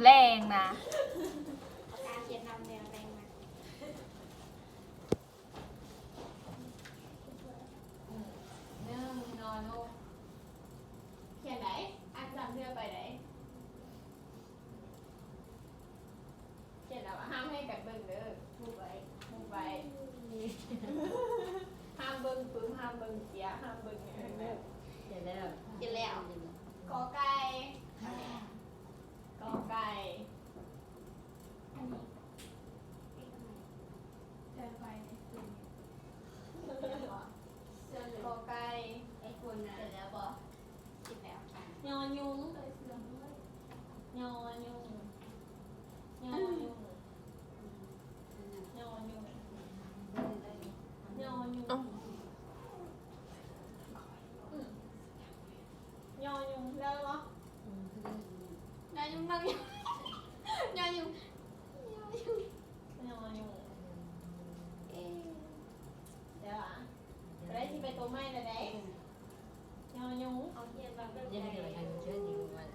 ແລງນະ ປາກກາຂຽນນຳແນວແລງນະ. ໜຶ່ງ ນອ ນົກ ຂຽນໄດ້ ອ່ານສາມເທື່ອໄປໄດ້. ຂຽນແລ້ວຫ້າມໃຫ້ກັນເບິ່ງເດີ. ຮູບໄວ້ ຮູບໄວ້. ຫ້າມເບິ່ງປຶ້ມ ຫ້າມເບິ່ງເຈ້ຍ ຫ້າມເບິ່ງຫຍັງທັງນັ້ນ. ຂຽນແລ້ວ ຂຽນແລ້ວ. ກອໄກ່ ກອໄກ່ ອັນນີ້ ກອໄກ່ ໄອ້ຄົນນະ ຂຽນແລ້ວບໍ່? ຂຽນແລ້ວ. ຍອຍຸງ ຍອຍຸງ ຍອຍຸງ ຍອຍຸງ ຍອຍຸງ ຍອຍຸງ ເອົ້າ ອືມ ຍອຍຸງ ແລ້ວບໍ່? ອືມ ຍອຍຸງ ນອນຢູ່ ຍອຍຸງ ຍອຍຸງ ຍອຍຸງ ເອ ແລ້ວຫວາ? ໄດ້ຊິໄປໂຕໃໝ່ແລ້ວເດ້. ຍອຍຸງ ເຮົາຮຽນມາແບບໃດ?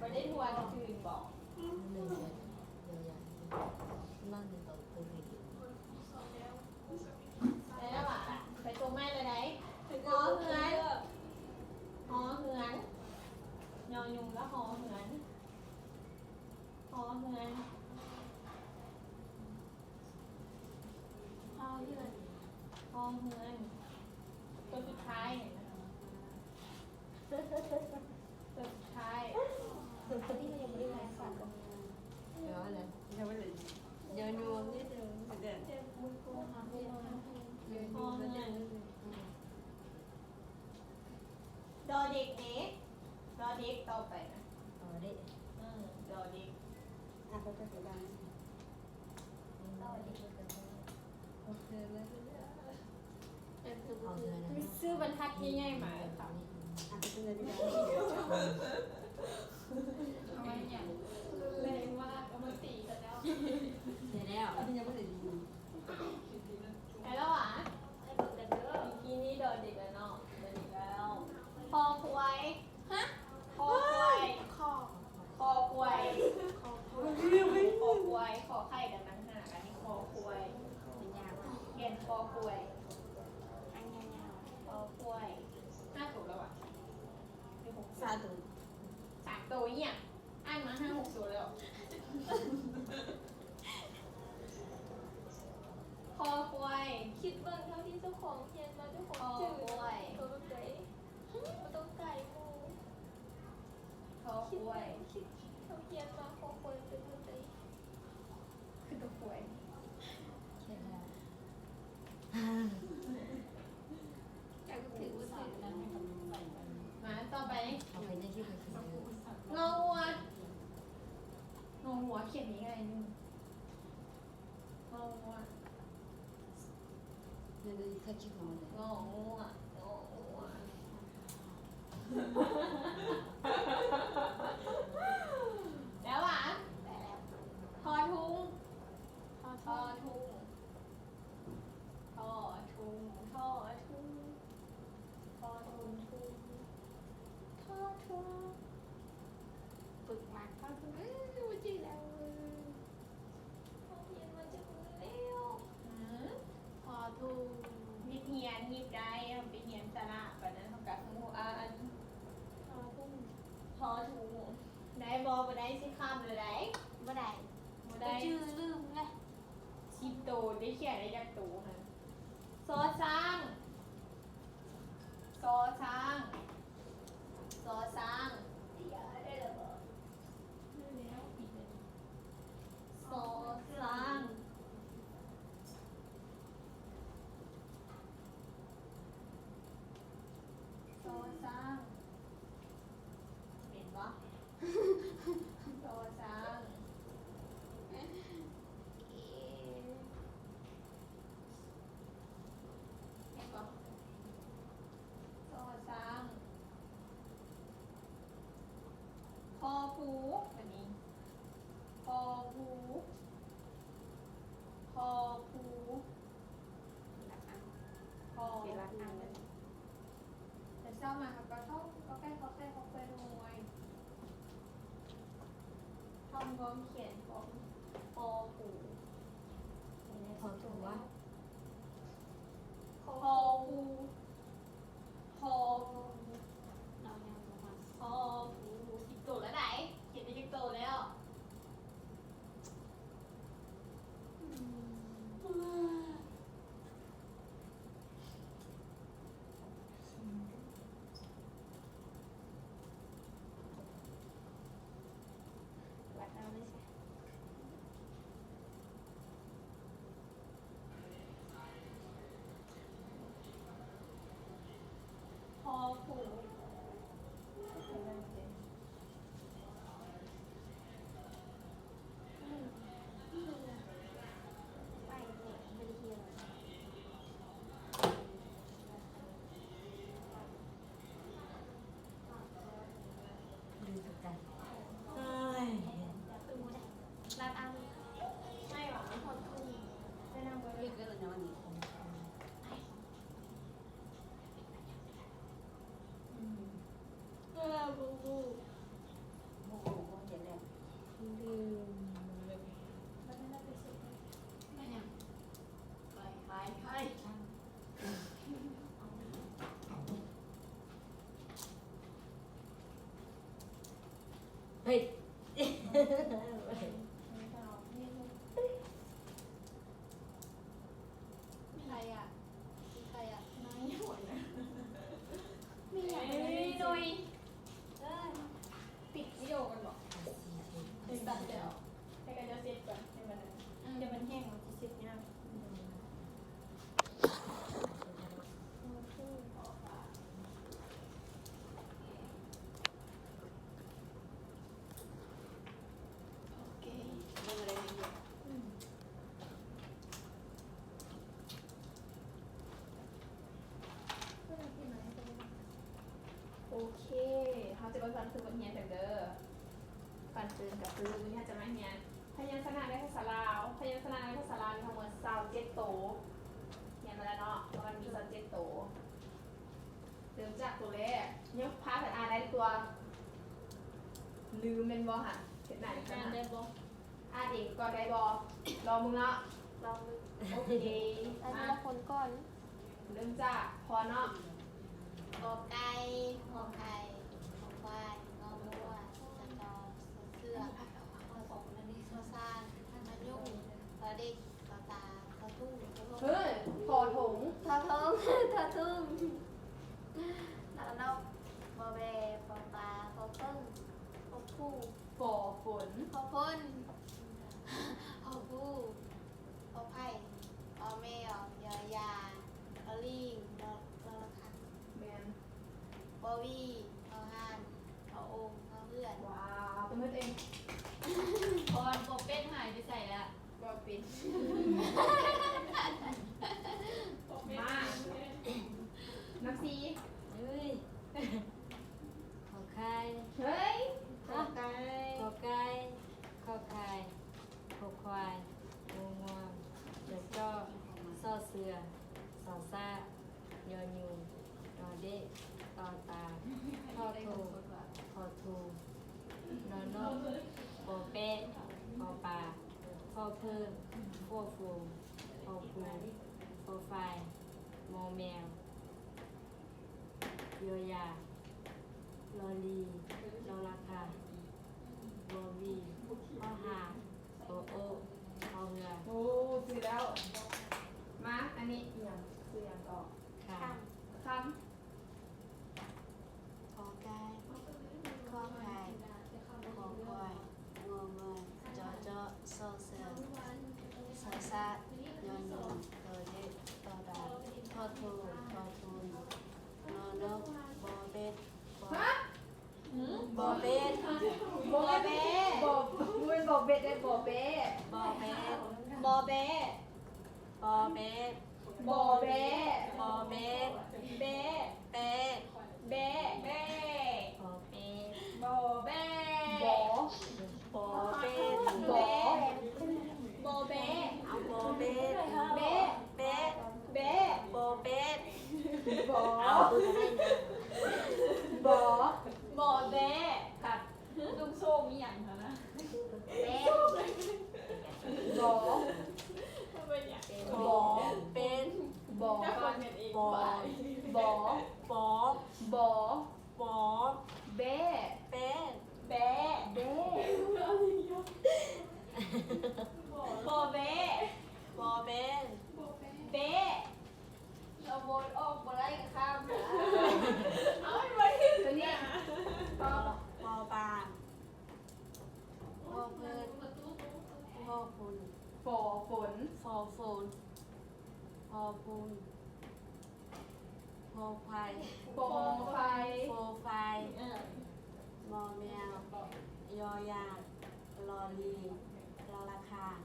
ບໍ່ໄດ້ທວນຄືນບໍ? ໄດ້ແລ້ວຫວາ? ໄປໂຕໃໝ່ແລ້ວໃດ? ຮອເຮືອນ ຮອເຮືອນ ຍອຍຸງ ກໍຮອເຮືອນ ຮອເຮືອນ ຮອເຮືອນ ຮອເຮືອນ ຕົວສຸດທ້າຍນີ້ນະ ຕົວສຸດທ້າຍ ຕົວທີ່ມັນຍັງບໍ່ໄດ້ໄລສັດ ເອີ ອັນນັ້ນ ຍັງບໍ່ໄດ້ ຍອຍຸງນີ້ ຮອເຮືອນ. ດອເດັກເດ ດອເດັກຕໍ່ໄປນະ ດອເດັກ ເອີ ດອເດັກ ອ່ານໄປເບິ່ງກັນ ດອເດັກ ໂອເຄເລີຍ ຊື້ບັນທັດໃຫຍ່ໆມາ ອ່ານໄປເບິ່ງກັນ ເອົາໄວ້ຫຍັງ ແລງມາກ ເອົາມາຕີກັນແລ້ວ ໄດ້ແລ້ວ ອັນນີ້ຍັງບໍ່ໄດ້ ໄດ້ແລ້ວຫວາ? ເມື່ອກີ້ນີ້ດອເດັກແລ້ວເນາະ ດອເດັກແລ້ວ ຄອຄວາຍ ຮະ? ຄອຄວາຍ ຄອ ຄອຄວາຍ ຄອຄວາຍ ຄອຄວາຍ ຂໍໄຂ່ກັນຕ່າງຫາກ ອັນນີ້ຄອຄວາຍ ຂຽນຄອຄວາຍ ຄອຄວາຍ ຫ້າໂຕແລ້ວຫວາ? ຫຼືຫົກໂຕ? ສາມໂຕ ສາມໂຕອີ່ຫຍັງ? ອ່ານມາຫ້າຫົກໂຕແລ້ວ ຄອຄວາຍ ຄິດເບິ່ງເທົ່າທີ່ເຈົ້າຂອງຮຽນມາ ເຈົ້າຂອງຈື່ ຄອຄວາຍ ໂຕແບບໃດ? ບໍ່ຕ້ອງໄກໝູ່ ຄອຄວາຍ ຄິດເບິ່ງ ຄິດ ເຮົາຮຽນມາ ຄອຄວາຍເປັນແບບໃດ? ຄືຕົວຄວາຍ ຂຽນແລ້ວ ມາຕໍ່ໄປ ງໍງົວ ງໍງົວ ຂຽນງ່າຍໆໜຶ່ງ ງໍງົວ ງໍງົວ ງໍງົວ ແລ້ວຫວາ? ໄດ້ແລ້ວ ທໍທຸງ ທໍທຸງ ທໍທຸງ ທໍທຸງ ທໍທຸງ ທໍທຸງ ປຶກມາກ ທໍທຸງ ເອີ ບໍ່ຈື່ແລ້ວ ເຮົາຮຽນມາຈັກມື້ແລ້ວ? ຫື ພໍທຸງ ຮີດຮຽນ ຮີດໄດ້ ເຮົາໄປຮຽນສະຫຼະ ປານນັ້ນເຮົາກະຮູ້ອ່ານ ພໍທຸງ ພໍທຸງ ໄດ້ບໍ່? ບໍ່ໄດ້ຊິຂ້າມເລີຍໃດ໋ ບໍ່ໄດ້ ບໍ່ໄດ້ ຈື່ ລືມແຫຼະ ສິບໂຕ ໄດ້ຂຽນໄດ້ຈັກໂຕຫັ້ນ? ຊໍຊ້າງ ຊໍຊ້າງ ຊໍຊ້າງ ຊໍຊ້າງ ຊໍຊ້າງ ເຫັນບໍ່? ຊໍຊ້າງ ເອ ເຫັນບໍ່? ຊໍຊ້າງ ພໍພູ ບາດນີ້ ພໍພູ ພໍພູ ພໍພູ ແຕ່ເຊົ້າມາເຮົາກໍທ່ອງ ກອໄກ່ ຂອໄຂ່ ຄອຄວາຍ ງໍງວາຍ ທ່ອງ ພ້ອມຂຽນ ພໍ ພໍປູ ພໍຖົວ ພໍ ພໍ ພໍປູ ສິບໂຕແລ້ວໃດ໋ ຂຽນໄດ້ຈັກໂຕແລ້ວ? ວັດເອົາເລີຍຊະ ພໍຜູ ລັດອັງ ອືມ ເອີ ບໍ່ຮູ້ ບໍ່ຮູ້ ບໍ່ເຫັນແລ້ວ ລືມ ມັນຍັງ ໄປ ໄປ ໄປ ເຮີ້ຍ ໃຜອະ? ໃຜອະ? ມີຫຍັງ? ເອີຍ ປິດວິດີໂອກ່ອນບໍ? ປິດແລ້ວ ໃຫ້ເຂົາເຈົ້າເຊັດກ່ອນ ໃຫ້ມັນ ອືມ ດຽວມັນແຫ້ງ ມັນຊິເຊັດຍາກ. ໂອເຄ ເບິ່ງໄດ້ເລີຍ ອືມ. ໂອເຄ ເຮົາຈະມາຟັງຄືບົດຮຽນກັນເດີ. ກ່ອນອື່ນກໍຄືມື້ນີ້ເຮົາຈະມາຮຽນພະຍັນຊະນະໃນພາສາລາວ. ພະຍັນຊະນະໃນພາສາລາວມີທັງໝົດຊາວເຈັດໂຕ. ຮຽນມາແລ້ວເນາະ ວ່າມັນມີຊາວເຈັດໂຕ. ເລີ່ມຈາກໂຕແລກ. ຍົກພາບໃຫ້ອາໄດ້ຕົວະ? ລືມແມ່ນບໍ່ຫະ? ເຮັດໜ້າຢ່າງຊັ້ນນະ. ອ່ານໄດ້ບໍ່? ອ່ານເອງກ່ອນໄດ້ບໍ່? ລອງເບິ່ງເນາະ ລອງເບິ່ງ. ໂອເຄ ອ່ານທີລະຄົນກ່ອນ. ເລີ່ມຈາກພອນເນາະ. ກອໄກ່ ຂໍໄຂ່ ຄໍຄວາຍ ງໍງົວ ຈອຈອ ຊໍເສື້ອ ຊໍຊ້າງ ງໍຍຸງ ຊໍເດັກ ຊໍຕາ ຊໍທຸງ ເຮີ້ຍ ທໍ່ຖົງ ທໍຖົງ ທໍທຸງ ນໍນົກ ບໍ່ແບ ປໍປາ ພໍເຜິ້ງ ພໍພູ ປໍຝົນ ພໍຝົນ ພໍພູ ພໍໄຜ່ ປໍແມວ ຍໍຢາ ປໍລີງ ລໍ ລໍລະຄັງ ແມ່ນ ປໍຫວີ ຫໍຮ່ານ ຫໍອົງ ຫໍເຮືອນ. ວ້າວ ຕົບມືຕົວເອງ. ພອນບໍ່ເປັນ ຫາຍໄປໃສລະ? ບໍ່ເປັນ ມາ ນຳສີ ເຮີ້ຍ ຂໍໄຂ່ ເຮີ້ຍ ຂໍໄກ່ ຂໍໄກ່ ຂໍໄຂ່ ຄໍຄວາຍ ງົວງວ ຈອຈອ ຊໍເສື້ອ ຊໍຊ້າງ ຍໍຍຸງ ດໍເດັກ ຕໍຕາ ທໍຖົງ ທໍທຸງ ນໍນົກ ປໍແປ ປໍປາ ພໍເພີ່ມ ຟໍຝູງ ພໍພູ ຄໍຄວາຍ ມໍແມວ ຍໍຢາ ລໍລີ ລໍລະຄັງ ວໍວີ ຫໍຮ່ານ ວໍໂອ ຫໍເຮືອ. ໂອ້ ຊື່ແລ້ວ. ມາ ອັນນີ້ອີ່ຫຍັງ? ຊື່ຫຍັງເກາະ? ຄຳ ຄຳ. ຂໍໄກ່ ຂໍໄຂ່ ຄໍຄວາຍ ງົວງວ ຈໍຈໍ ຊໍເສື້ອ ຊໍຊ້າງ ຍໍຍຸງ ຕໍເດັກ ຕໍດາ ທໍຖົງ ທໍທຸງ ນໍນົກ ບໍເບັດ ບໍ ຫະ? ຫືມ? ບໍເບັດ ບໍແບ ບໍ ບໍ່ແມ່ນບໍເບັດເດ້ ບໍແບ ບໍແບ ບໍແບ ບໍແບ ບໍແບ ແບ ແປ ແບ ແບ ບໍແປ ບໍແບ ບໍ ບໍເບັດ ບໍ ບໍແບ ເອົາ ບໍເບັດ ແບ ແບ ແບ ບໍເບັດ ບໍ ເອົາ ບ ບໍແບ ກັບ ລຸງໂຊມີຫຍັງຫັ້ນນະ? ຝົນ ພໍຝົນ ພໍຝົນ ພໍພຸນ ພໍໄຟ ພໍໄຟ ພໍໄຟ ມໍແມວ ຍໍຢາງ ລໍລີ ລໍລະຄັງ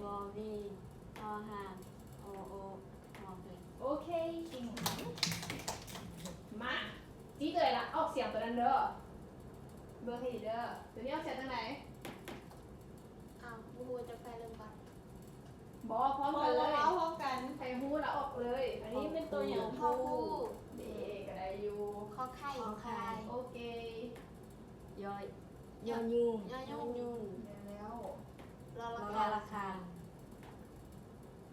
ວໍວີ ຫໍຮ່າງ ໂອໂອ ໂອເຄ ເກັ່ງ. ມາ ຈີດເລີຍລະ ອອກສຽງໂຕນັ້ນເດີ ເບິ່ງໃຫ້ດີເດີ ໂຕນີ້ອອກສຽງຈັ່ງໃດ? ອ້າວ ບໍ່ຮູ້ຈະໄປເລີ່ມກ່ອນ ບໍ່ ພ້ອມກັນເລີຍ ເວົ້າພ້ອມກັນ ໃຜຮູ້ລະອອກເລີຍ. ອັນນີ້ເປັນໂຕຫຍັງ? ພໍພູ ເດ້ ກໍໄດ້ຢູ່ ຂໍໄຂ່ ຂໍໄຂ່ ໂອເຄ ຍໍ ຍໍຍຸງ ຍໍຍຸງ ແມ່ນແລ້ວ ລໍລະຄັງ ລໍລະຄັງ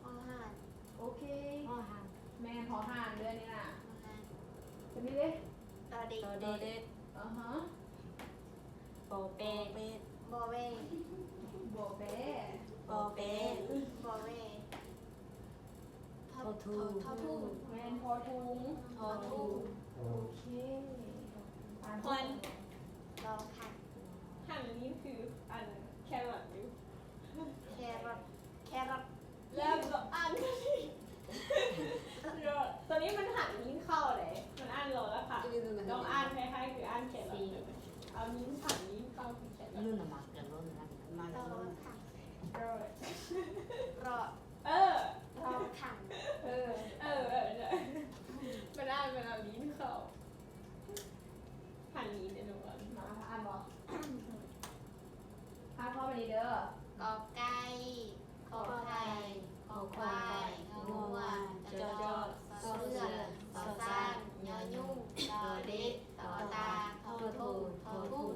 ຫໍຮ່າງ ໂອເຄ ຫໍຮ່າງ ແມ່ນ ຫໍຮ່າງເດີນີ້ນະ ຫໍຮ່າງ ໂຕນີ້ເດ້ ດໍເດັກ ດໍເດັກ ອາຮະ ປໍແປ ປໍແປ ປໍແປ ປໍແປ ປໍແປ ທໍ່ ທໍ່ ທໍ່ ທໍ່ ແມ່ນ ທໍທຸງ ທໍທຸງ ໂອເຄ ອ່ານ ຮອນ ລໍລະຄັງ ຫາງນີ້ຄື ອັນ ແຄຣອດຢູ່ ແຄຣອດ ແຄຣອດ ແລ້ວລອງອ່ານ ໂຕນີ້ມັນຫັນຍິນເຂົ້າເດ້ ມັນອ່ານລໍລະຄັງ ລອງອ່ານຄ້າຍໆຄືອ່ານແຄຣອດ ເອົາຍິນຫັນຍິນເຂົ້າຄືແຄຣອດ ລຸ້ນນະ ມັກກັນລຸ້ນນະ ມາ ລໍລະຄັງ ລໍ ລໍ ເອີ ລໍລະຄັງ ເອີ ເອີ ເອີ ມັນອ່ານ ມັນເອົາລີ້ນເຂົ້າ ຫັນລີ້ນເດ້ ມາ ອ່ານບໍ່? ອ່ານພ້ອມກັນເດີ ກອໄກ່ ຂໍໄຂ່ ຄໍຄວາຍ ງົວ ຈອຈອ ຊໍເສືອ ຊໍຊ້າງ ຍໍຍຸງ ດໍເດັກ ຕໍຕາ ທໍໂທ ທໍທຸງ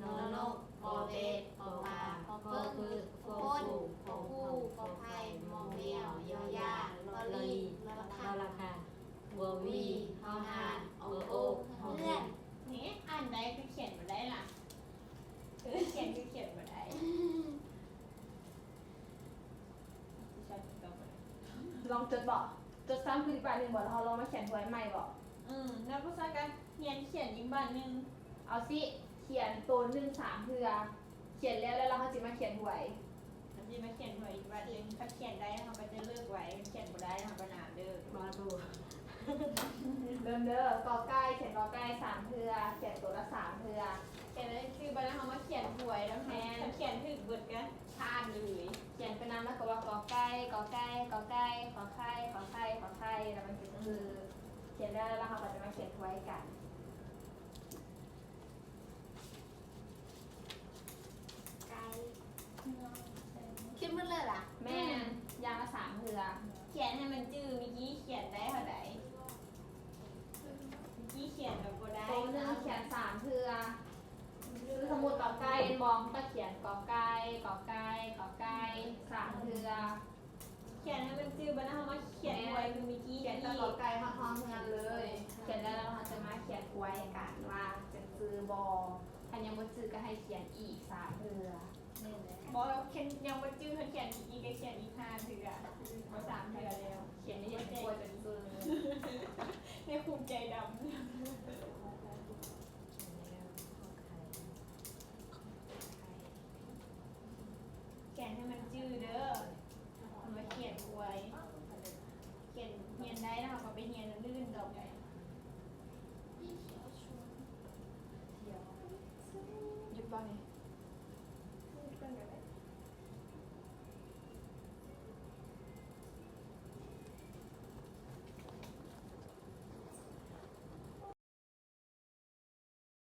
ນໍນົກ ປໍແບ ປໍປາ ພໍເພິ້ງ ພໍໂພງ ພໍໄພ ມໍແມວ ຍໍຢ່າງ ລໍລີ ລໍລະຄັງ ວໍວີ ຫໍຮ່າງ ໂອໂອ ເຮືອນ ນີ້ ອ່ານໄດ້ຄືຂຽນບໍ່ໄດ້ລະ ຄືຂຽນຄືຂຽນບໍ່ໄດ້ ລອງຈົດບໍ ຈົດຊ້ຳຄືອີກບາດໜຶ່ງບໍ ແລ້ວເຮົາລອງມາຂຽນທວນໃໝ່ບໍ? ອືມ ແລ້ວບໍ່ຊັ້ນກະຮຽນຂຽນອີກບາດໜຶ່ງ ເອົາຊິ ຂຽນໂຕໜຶ່ງສາມເທື່ອ ຂຽນແລ້ວ ແລ້ວເຮົາຊິມາຂຽນຫວຍ ເຮົາຊິມາຂຽນຫວຍອີກບາດໜຶ່ງ ຄັນຂຽນໄດ້ເຮົາກະຈະເລີກໄວ ຄັນຂຽນບໍ່ໄດ້ເຮົາກະນານເລີກ ມາດູ ເລີ່ມເດີ ກອໄກ່ ຂຽນກອໄກ່ສາມເທື່ອ ຂຽນໂຕລະສາມເທື່ອ ຂຽນໄດ້ຊື່ບາດນັ້ນເຮົາມາຂຽນຫວຍ ແລ້ວແມ່ນ ຄັນຂຽນຖືກເບິດກະຜ່ານເລີຍ ຂຽນໄປນຳ ແລ້ວກະວ່າ ກອໄກ່ ກອໄກ່ ກອໄກ່ ຂໍໄຂ່ ຂໍໄຂ່ ຂໍໄຂ່ ແລ້ວມັນຈະຄື ຂຽນໄດ້ແລ້ວ ເຮົາກະຈະມາຂຽນຫວຍກັນ ໄກ່ ຂຽນໝົດເລີຍລະ ແມ່ນ ຢ່າງລະສາມເທື່ອ ຂຽນໃຫ້ມັນຈື່ ມີກີ້ຂຽນໄດ້ເທົ່າໃດ? ມີກີ້ຂຽນແບບບໍ່ໄດ້ ໂຕໜຶ່ງຂຽນສາມເທື່ອ ຄືສົມມຸດກອໄກ່ແມ່ນບໍ່ ເຮົາກະຂຽນກອໄກ່ ກອໄກ່ ກອໄກ່ ສາມເທື່ອ ຂຽນໃຫ້ມັນຈື່ ບາດນັ້ນເຮົາມາຂຽນຫວຍຄືມີກີ້ ຂຽນແຕ່ກອໄກ່ຮອດເຮືອນເລີຍ ຂຽນແລ້ວເຮົາຈະມາຂຽນຫວຍກັນວ່າຈະຈື່ບໍ່ ຄັນຍັງບໍ່ຈື່ກະໃຫ້ຂຽນອີກສາມເທື່ອ ບໍ່ ຄັນຍັງບໍ່ຈື່ ຄັນຂຽນອີກກະຂຽນອີກຫ້າເທື່ອ ບໍ່ສາມເທື່ອແລ້ວ ຂຽນໃຫ້ຫວຍຈົນຈື່